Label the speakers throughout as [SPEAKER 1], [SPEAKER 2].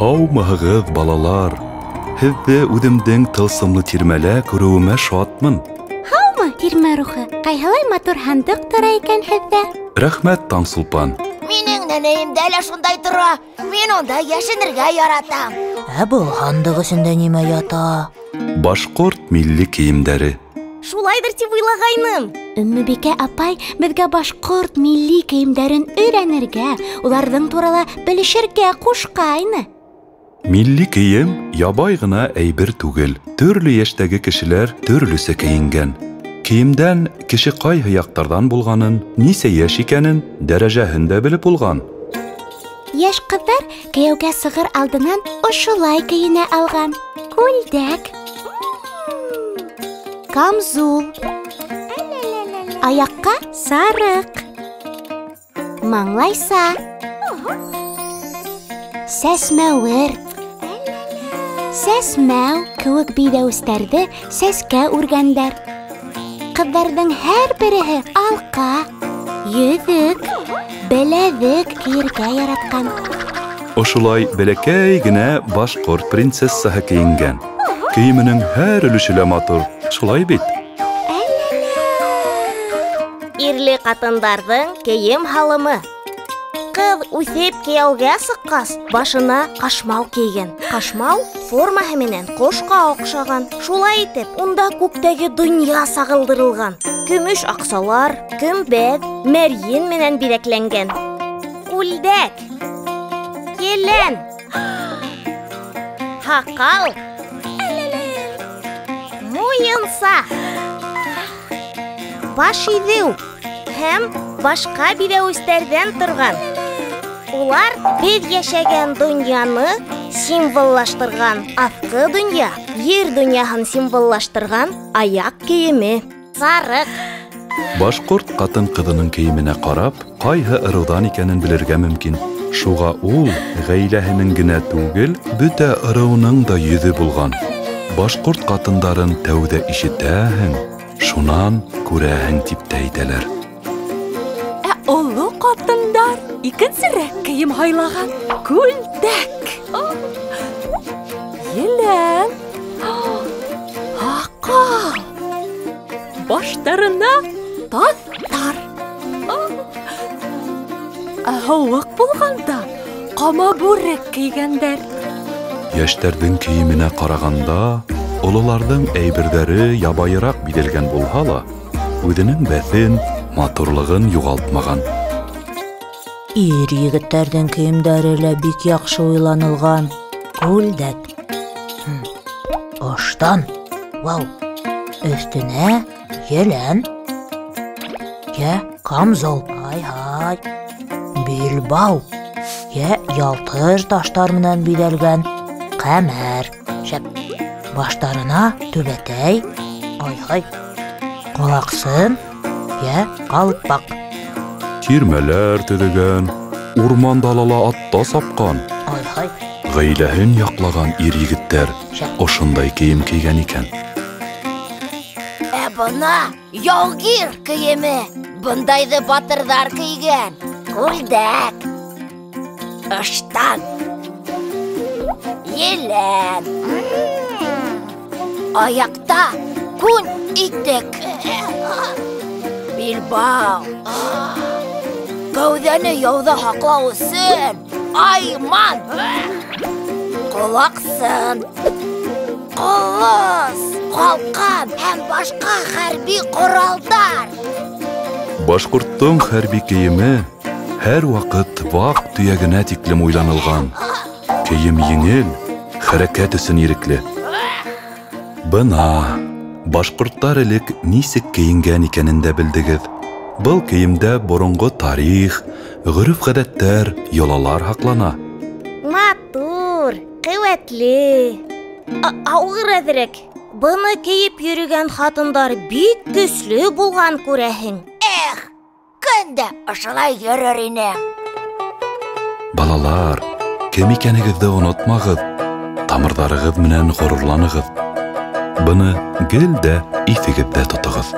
[SPEAKER 1] Һаумыһығыҙ, балалар! Һеҙҙе үҙемдең тылсымлы тирмәлә күреүемә шатмын.
[SPEAKER 2] Һаумы, тирмә рухы! Ҡайһылай матур һандыҡ тора икән һеҙҙә.
[SPEAKER 1] Рәхмәт, Таңсулпан.
[SPEAKER 3] Минең нәнәйемдә лә шундай тора. Мин унда йәшенергә яратам.
[SPEAKER 4] Ә был һандыҡ эсендә нимә ята?
[SPEAKER 1] Башҡорт милли кейемдәре.
[SPEAKER 2] Шулайҙыр тип уйлағайным. Өммөбикә апай беҙгә башҡорт милли кейемдәрен өйрәнергә, уларҙың турала белешергә ҡушҡайны.
[SPEAKER 1] Милли кейем ябай ғына әйбер түгел. Төрлө йәштәге кешеләр төрлөсә кейенгән. Кейемдән кеше ҡайһы яҡтарҙан булғанын, нисә йәш икәнен, дәрәжәһен дә белеп булған.
[SPEAKER 2] Йәш ҡыҙҙар кейәүгә сығыр алдынан ошолай кейенә алған. Күлдәк, камзул, аяҡҡа сарыҡ, маңлайса, сәсмәүер, сәсмәү кеүек биҙәүестәрҙе сәскә үргәндәр. Ҡыҙҙарҙың һәр береһе алҡа, йөҙөк, беләҙек кейергә яратҡан.
[SPEAKER 1] Ошолай бәләкәй генә башҡорт принцессаһы кейенгән. Кейеменең һәр өлөшө лә матур, шулай бит?
[SPEAKER 2] Ирле ҡатындарҙың кейем һалымы. Ҡыҙ үҫеп кейәүгә сыҡҡас, башына ҡашмау кейгән. Ҡашмау формаһы менән ҡошҡа оҡшаған. Шулай итеп, унда күктәге донъя сағылдырылған. Көмөш аҡсалар, көмбәҙ, мәрйен менән биҙәкләнгән. Күлдәк, елән, һаҡал, муйынса, баш иҙеү һәм башҡа биҙәүестәрҙән торған. Улар беҙ йәшәгән донъяны символлаштырған, аҫҡы донъя, ер донъяһын символлаштырған аяҡ кейеме. Сарыҡ.
[SPEAKER 1] Башҡорт ҡатын-ҡыҙының кейеменә ҡарап, ҡайһы ырыуҙан икәнен белергә мөмкин. Шуға ул ғаиләһенең генә түгел, бөтә ырыуының да йөҙө булған. Башҡорт ҡатындарын тәүҙә ишетәһең, шунан күрәһең тип тә әйтәләр.
[SPEAKER 5] Ә оло ҡатындар икенсерәк кейем һайлаған. Күлдәк, елән, һаҡал, баштарына таҫтар. Ә һыуыҡ булғанда ҡама бүрек кейгәндәр.
[SPEAKER 1] Йәштәрҙең кейеменә ҡарағанда, ололарҙың әйберҙәре ябайыраҡ биҙәлгән булһа ла, үҙенең бәҫен, матурлығын юғалтмаған.
[SPEAKER 4] Ир егеттәрҙең кейемдәре лә бик яҡшы уйланылған. Күлдәк, ыштан, вау, өҫтөнә елән, йә камзол, ай-һай, билбау, йә ялтыр таштар менән биҙәлгән ҡәмәр, шәп, баштарына түбәтәй, ай-һай, ҡолаҡсын, йә ҡалпаҡ.
[SPEAKER 1] Тирмәләр төҙөгән, урман далала атта сапҡан,
[SPEAKER 4] Ай-һай.
[SPEAKER 1] ғаиләһен яҡлаған ир егеттәр ошондай кейем кейгән икән.
[SPEAKER 3] Ә бына яугир кейеме. Бындайҙы батырҙар кейгән. Күлдәк, ыштан, елән, аяҡта күн итек, билбау, кәүҙәне яуҙа һаҡлау өсөн айман, ҡолаҡсын, ҡылыс, ҡалҡан һәм башҡа хәрби ҡоралдар.
[SPEAKER 1] Башҡорттоң хәрби кейеме һәр ваҡыт ваҡ төйәгенә тиклем уйланылған. Кейем еңел, хәрәкәт өсөн ирекле. Бына башҡорттар элек нисек кейенгән икәнен дә белдегеҙ. Был кейемдә боронғо тарих, ғөрөф-ғәҙәттәр, йолалар һаҡлана.
[SPEAKER 2] Матур, ҡеүәтле. Ҡеүәтле. Ауыр әҙерәк. Быны кейеп йөрөгән ҡатындар бик көслө булған күрәһең.
[SPEAKER 3] Эх, көн дә ошолай йөрөр ине.
[SPEAKER 1] Балалар, кем икәнегеҙҙе онотмағыҙ, тамырҙарығыҙ менән ғорурланығыҙ. Быны гел дә иҫегеҙҙә тотоғоҙ.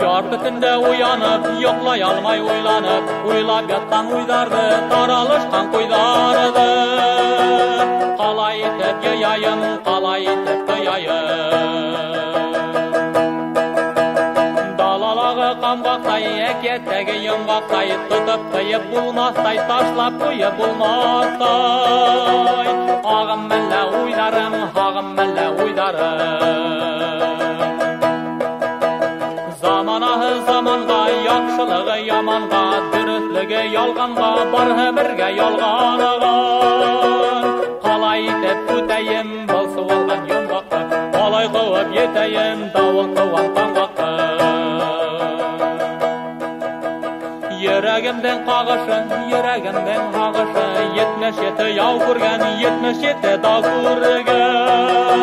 [SPEAKER 6] Ярты төндә уянып, йоҡлай алмай уйланып, уйлап ятҡан уйҙарҙы, таралышҡан ҡуйҙарҙы. Ҡалай итеп йыяйым, ҡалай итеп тыяйым. Далалағы ҡамғаҡтай, әкиәттәге йомғаҡтай, тотоп тыйып булмаҫтай, ташлап ҡуйып булмаҫтай. Ағым мәллә уйҙарым, һағым мәллә уйҙарым. Заманаһы заманға, яҡшылығы яманға, дөрөҫлөгө ялғанға, барыһы бергә ялғанған. Ҡалай итеп үтәйем был сыуалған йомғаҡты, ҡалай ҡыуып етәйем дауыл ҡыуған таңғаҡты. Йөрәгемдең ҡағышы, йөрәгемдең һағышы, 77 яу күргән, 77 дау күргән.